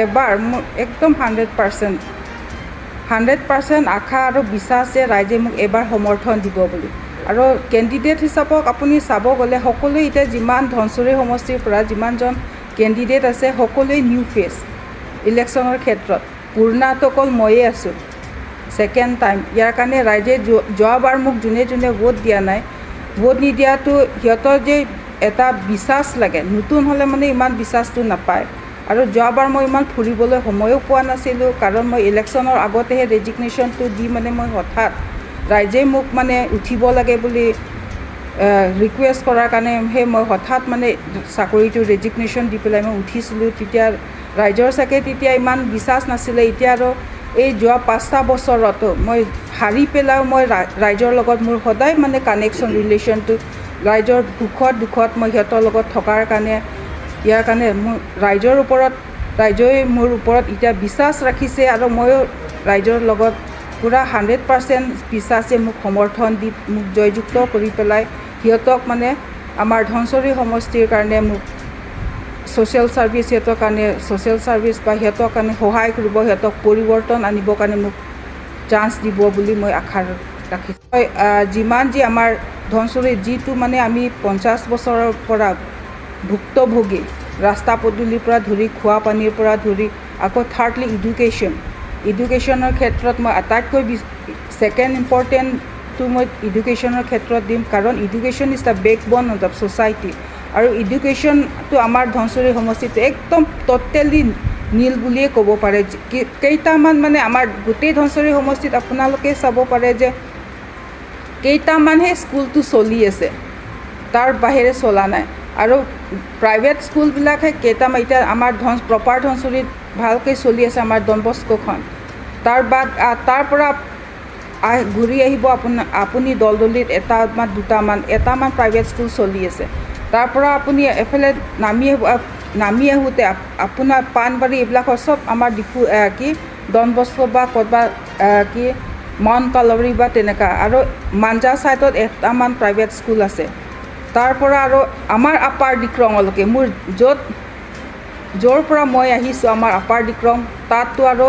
এবাৰ মোৰ একদম 100% আশা আৰু বিশ্বাস যে ৰাইজে মোক এবাৰ সমৰ্থন দিব বুলি। আৰু কেণ্ডিডেট হিচাপক আপুনি চাব গ'লে সকলোৱে এতিয়া যিমান ধনশিৰি সমষ্টিৰ পৰা যিমানজন কেণ্ডিডেট আছে সকলোৱে নিউ ফেচ ইলেকশ্যনৰ ক্ষেত্ৰত। পুৰণাটো অকল ময়ে আছোঁ ছেকেণ্ড টাইম। ইয়াৰ কাৰণে ৰাইজে যোৱাবাৰ মোক যোনে যোনে ভোট দিয়া নাই, ভোট নিদিয়াটো সিহঁতৰ যে এটা বিশ্বাস লাগে, নতুন হ'লে মানে ইমান বিশ্বাসটো নাপায়। আৰু যোৱাবাৰ মই ইমান ফুৰিবলৈ সময়ো পোৱা নাছিলোঁ, কাৰণ মই ইলেকশ্যনৰ আগতেহে ৰেজিগনেশ্যনটো দি মানে মই হঠাৎ ৰাইজে মোক মানে উঠিব লাগে বুলি ৰিকুৱেষ্ট কৰাৰ কাৰণে সেই মই হঠাৎ মানে চাকৰিটো ৰেজিগনেশ্যন দি পেলাই মই উঠিছিলোঁ। তেতিয়া ৰাইজৰ চাগে তেতিয়া ইমান বিশ্বাস নাছিলে। এতিয়া আৰু এই যোৱা 5টা বছৰতো মই হাৰি পেলাইও মই ৰাইজৰ লগত মোৰ সদায় মানে কানেকশ্যন, ৰিলেশ্যনটো ৰাইজৰ সুখত দুখত মই সিহঁতৰ লগত থকাৰ কাৰণে, ইয়াৰ কাৰণে মোৰ ৰাইজৰ ওপৰত, ৰাইজে মোৰ ওপৰত এতিয়া বিশ্বাস ৰাখিছে আৰু ময়ো ৰাইজৰ লগত পূৰা 100% বিশ্বাসে মোক সমৰ্থন দি মোক জয়যুক্ত কৰি পেলাই সিহঁতক মানে আমাৰ ধনশিৰি সমষ্টিৰ কাৰণে মোক ছ'চিয়েল ছাৰ্ভিচ, সিহঁতৰ কাৰণে ছ'চিয়েল ছাৰ্ভিচ বা সিহঁতৰ কাৰণে সহায় কৰিব, সিহঁতক পৰিৱৰ্তন আনিবৰ কাৰণে মোক চান্স দিব বুলি মই আশা ৰাখিছোঁ। মই যিমান যি আমাৰ ধনশিৰিত যিটো মানে আমি 50 বছৰৰ পৰা ভুক্তভোগী, ৰাস্তা পদূলিৰ পৰা ধৰি খোৱা পানীৰ পৰা ধৰি আকৌ থাৰ্ডলি এডুকেশ্যন, এডুকেশ্যনৰ ক্ষেত্ৰত মই আটাইতকৈ ছেকেণ্ড ইম্পৰ্টেণ্টটো মই এডুকেশ্যনৰ ক্ষেত্ৰত দিম, কাৰণ education is the backbone of the society. আৰু এডুকেশ্যনটো আমাৰ ধনশিৰি সমষ্টিত একদম ট'টেলি নীল বুলিয়ে ক'ব পাৰে। কেইটামান মানে আমাৰ গোটেই ধনশিৰি সমষ্টিত আপোনালোকে চাব পাৰে যে কেইটামানহে স্কুলটো চলি আছে, তাৰ বাহিৰে চলা নাই। আৰু প্ৰাইভেট স্কুলবিলাকহে কেইটামান এতিয়া আমাৰ প্ৰপাৰ ধনশিৰিত ভালকৈ চলি আছে আমাৰ ডনবস্কোখন। তাৰ বাদ তাৰ পৰা ঘূৰি আহিব আপুনি দলদলিত এটা বা দুটামান, এটামান প্ৰাইভেট স্কুল চলি আছে। তাৰ পৰা আপুনি এফালে নামি আহোঁতে আপোনাৰ পাণবাৰী এইবিলাকৰ চব আমাৰ ডিফু কি ডনবস্কো বা ক'ৰবাত কি মাউণ্ট কালৰী বা তেনেকুৱা, আৰু মাঞ্জা ছাইডত এটামান প্ৰাইভেট স্কুল আছে। তাৰ পৰা আৰু আমাৰ আপাৰ ডিক্ৰঙলৈকে মোৰ য'ৰ পৰা মই আহিছোঁ আমাৰ আপাৰ ডিক্ৰং, তাততো আৰু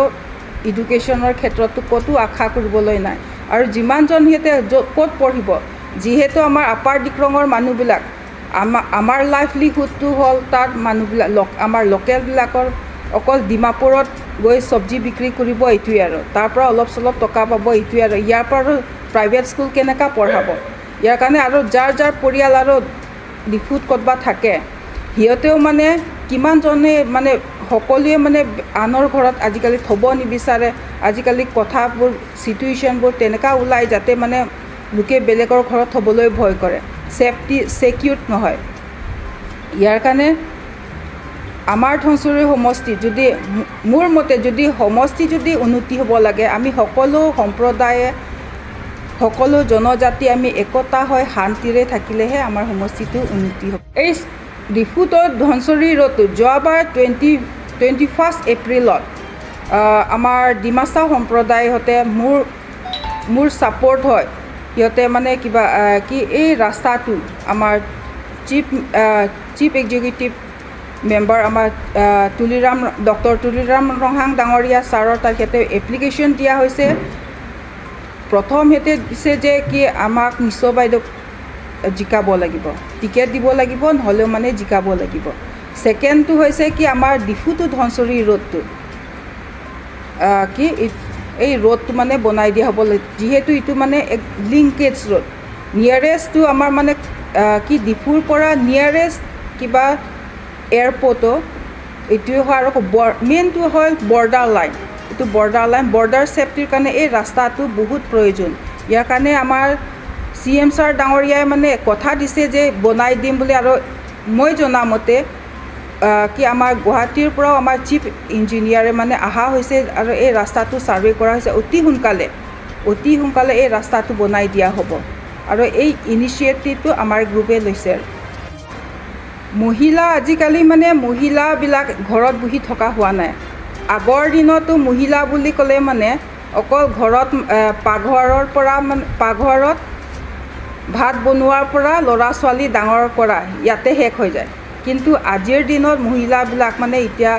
এডুকেশ্যনৰ ক্ষেত্ৰততো ক'তো আশা কৰিবলৈ নাই। আৰু যিমানজন সিহঁতে ক'ত পঢ়িব, যিহেতু আমাৰ আপাৰ ডিক্ৰঙৰ মানুহবিলাক আমাৰ লাইভলিহুডটো হ'ল তাত মানুহবিলাক আমাৰ লোকেলবিলাকৰ অকল ডিমাপুৰত গৈ চব্জি বিক্ৰী কৰিব এইটোৱে আৰু তাৰ পৰা অলপ চলপ টকা পাব এইটোৱে আৰু ইয়াৰ পৰা আৰু প্ৰাইভেট স্কুল কেনেকুৱা পঢ়াব। ইয়াৰ কাৰণে আৰু যাৰ যাৰ পৰিয়াল আৰু ডিফুত ক'ৰবাত থাকে সিহঁতেও মানে কিমানজনে মানে সকলোৱে মানে আনৰ ঘৰত আজিকালি থ'ব নিবিচাৰে। আজিকালি কথাবোৰ চিটুৱেশ্যনবোৰ তেনেকুৱা ওলায় যাতে মানে লোকে বেলেগৰ ঘৰত থ'বলৈ ভয় কৰে, ছেফটি ছেকিউৰ্ড নহয়। ইয়াৰ কাৰণে আমাৰ ধনশিৰি সমষ্টি যদি মোৰ মতে যদি সমষ্টি যদি উন্নতি হ'ব লাগে, আমি সকলো সম্প্ৰদায়ে সকলো জনজাতি আমি একতা হৈ শান্তিৰে থাকিলেহে আমাৰ সমষ্টিটো উন্নতি হ'ব। এই ডিফুত ধনশিৰি ৰোডটো যোৱাবাৰ 21 এপ্ৰিলত আমাৰ ডিমাচা সম্প্ৰদায়হঁতে মোৰ ছাপৰ্ট হয়, সিহঁতে মানে কিবা কি এই ৰাস্তাটো আমাৰ চিফ এক্সিকিউটিভ মেম্বাৰ আমাৰ তুলিৰাম ডক্টৰ তুলিৰাম ৰংহাং ডাঙৰীয়া ছাৰৰ তাত সিহঁতে এপ্লিকেশ্যন দিয়া হৈছে। প্ৰথম সিহঁতে দিছে যে কি আমাক নিশ্চয় বাইদেউক জিকাব লাগিব, টিকেট দিব লাগিব, নহ'লেও মানে জিকাব লাগিব। ছেকেণ্ডটো হৈছে কি আমাৰ ডিফুটো ধনশিৰি ৰোডটো কি এই ৰোডটো মানে বনাই দিয়া হ'ব, যিহেতু এইটো মানে এক লিংকেজ ৰোড, নিয়েৰেষ্টটো আমাৰ মানে কি ডিফুৰ পৰা নিয়েৰেষ্ট কিবা এয়াৰপৰ্টো এইটোৱে হয়। আৰু মেইনটো হ'ল বৰ্ডাৰ লাইন, এইটো বৰ্ডাৰ লাইন, বৰ্ডাৰ ছেফটিৰ কাৰণে এই ৰাস্তাটো বহুত প্ৰয়োজন। ইয়াৰ কাৰণে আমাৰ চি এম ছাৰ ডাঙৰীয়াই মানে কথা দিছে যে বনাই দিম বুলি। আৰু মই জনামতে কি আমাৰ গুৱাহাটীৰ পৰাও আমাৰ চিফ ইঞ্জিনিয়াৰে মানে অহা হৈছে আৰু এই ৰাস্তাটো ছাৰ্ভে কৰা হৈছে, অতি সোনকালে এই ৰাস্তাটো বনাই দিয়া হ'ব। আৰু এই ইনিচিয়েটিভটো আমাৰ গ্ৰুপে লৈছে। মহিলা আজিকালি মানে মহিলাবিলাক ঘৰত বহি থকা হোৱা নাই। আগৰ দিনতো মহিলা বুলি ক'লে মানে অকল ঘৰত পাকঘৰৰ পৰা মানে পাকঘৰত ভাত বনোৱাৰ পৰা ল'ৰা ছোৱালী ডাঙৰ কৰা ইয়াতে শেষ হৈ যায়। কিন্তু আজিৰ দিনত মহিলাবিলাক মানে এতিয়া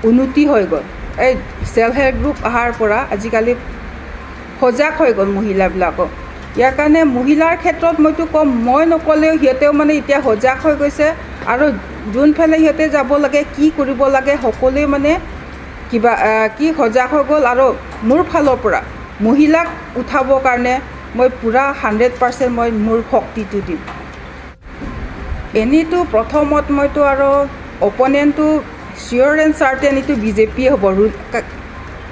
উন্নতি হৈ গ'ল। এই ছেল্ফ হেল্প গ্ৰুপ অহাৰ পৰা আজিকালি সজাগ হৈ গ'ল মহিলাবিলাকো। ইয়াৰ কাৰণে মহিলাৰ ক্ষেত্ৰত মইতো ক'ম, মই নক'লেও সিহঁতেও মানে এতিয়া সজাগ হৈ গৈছে আৰু যোনফালে সিহঁতে যাব লাগে, কি কৰিব লাগে, সকলোৱে মানে কিবা কি সজাগ হৈ গ'ল। আৰু মোৰ ফালৰ পৰা মহিলাক উঠাবৰ কাৰণে মই পূৰা 100% মই মোৰ শক্তিটো দিম। এনেইতো প্ৰথমত মইতো আৰু অপনেণ্টটো চিয়'ৰ এণ্ড চাৰ্টেন এইটো বিজেপিয়ে হ'ব,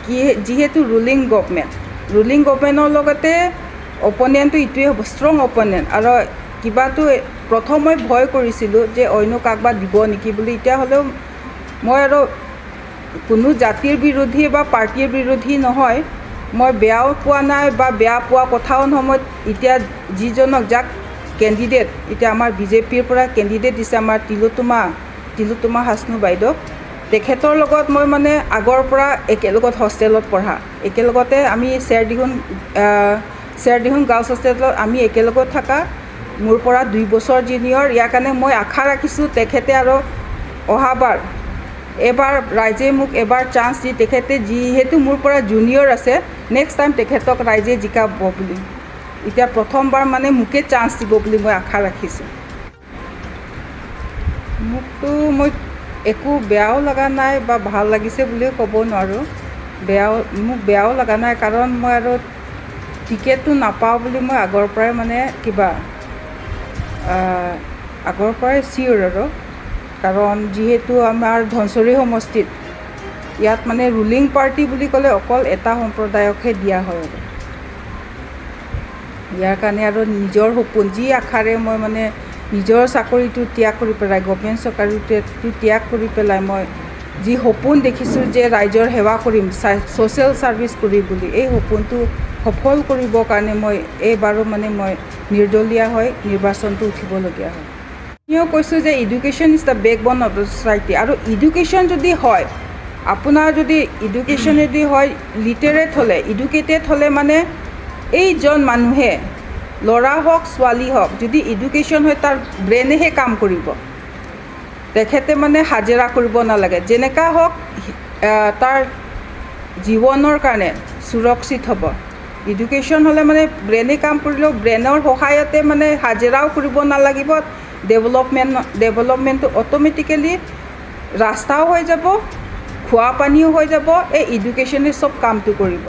কি যিহেতু ৰুলিং গভমেণ্ট, ৰুলিং গভমেণ্টৰ লগতে অপনেণ্টটো এইটোৱে হ'ব, ষ্ট্ৰং অপনেণ্ট। আৰু কিবাটো প্ৰথম মই ভয় কৰিছিলোঁ যে অন্য কাকবা দিব নেকি বুলি। এতিয়া হ'লেও মই আৰু কোনো জাতিৰ বিৰোধী বা পাৰ্টীৰ বিৰোধী নহয়, মই বেয়াও পোৱা নাই বা বেয়া পোৱা কথাও নহয়। মই এতিয়া যিজনক যাক কেণ্ডিডেট এতিয়া আমাৰ বিজেপিৰ পৰা কেণ্ডিডেট দিছে, আমাৰ তিলোত্তমা হাছনু বাইদেউ, তেখেতৰ লগত মই মানে আগৰ পৰা একেলগত হোষ্টেলত পঢ়া, একেলগতে আমি চেৰদিহুং গাৰ্লছ হোষ্টেলত আমি একেলগত থকা, মোৰ পৰা 2 বছৰ জুনিয়ৰ। ইয়াৰ কাৰণে মই আশা ৰাখিছোঁ তেখেতে আৰু অহাবাৰ এবাৰ ৰাইজে মোক এবাৰ চান্স দি, তেখেতে যিহেতু মোৰ পৰা জুনিয়ৰ আছে, নেক্সট টাইম তেখেতক ৰাইজে জিকাব বুলি, এতিয়া প্ৰথমবাৰ মানে মোকে চান্স দিব বুলি মই আশা ৰাখিছোঁ। মোকতো মই একো বেয়াও লগা নাই বা ভাল লাগিছে বুলিও ক'ব নোৱাৰোঁ। মোক বেয়াও লগা নাই, কাৰণ মই আৰু টিকেটটো নাপাওঁ বুলি মই আগৰ পৰাই মানে কিবা আগৰ পৰাই চিয়'ৰ আৰু, কাৰণ যিহেতু আমাৰ ধনচৰি সমষ্টিত ইয়াত মানে ৰুলিং পাৰ্টি বুলি ক'লে অকল এটা সম্প্ৰদায়কহে দিয়া হয় আৰু ইয়াৰ কাৰণে আৰু নিজৰ সপোন যি আশাৰে মই মানে নিজৰ চাকৰিটো ত্যাগ কৰি পেলাই, গভমেণ্ট চাকৰিটো ত্যাগ কৰি পেলাই মই যি সপোন দেখিছোঁ যে ৰাইজৰ সেৱা কৰিম, ছ'চিয়েল ছাৰ্ভিচ কৰিম বুলি, এই সপোনটো সফল কৰিবৰ কাৰণে মই এইবাৰো মানে মই নিৰ্দলীয়া হৈ নিৰ্বাচনটো উঠিবলগীয়া হয়। ময়ো কৈছোঁ যে education is the backbone of the society. আৰু এডুকেশ্যন যদি হয়, আপোনাৰ যদি এডুকেশ্যন যদি হয়, লিটাৰেট হ'লে, এডুকেটেড হ'লে মানে এইজন মানুহে, ল'ৰা হওক ছোৱালী হওক, যদি এডুকেশ্যন হয় তাৰ ব্ৰেইনেহে কাম কৰিব, তেখেতে মানে হাজিৰা কৰিব নালাগে, যেনেকা হওক তাৰ জীৱনৰ কাৰণে সুৰক্ষিত হ'ব। এডুকেশ্যন হ'লে মানে ব্ৰেইনে কাম কৰিলেও ব্ৰেইনৰ সহায়তে মানে হাজিৰাও কৰিব নালাগিব, ডেভেলপমেণ্টটো অট'মেটিকেলি ৰাস্তাও হৈ যাব, খোৱা পানীও হৈ যাব, এই এডুকেশ্যনে চব কামটো কৰিব।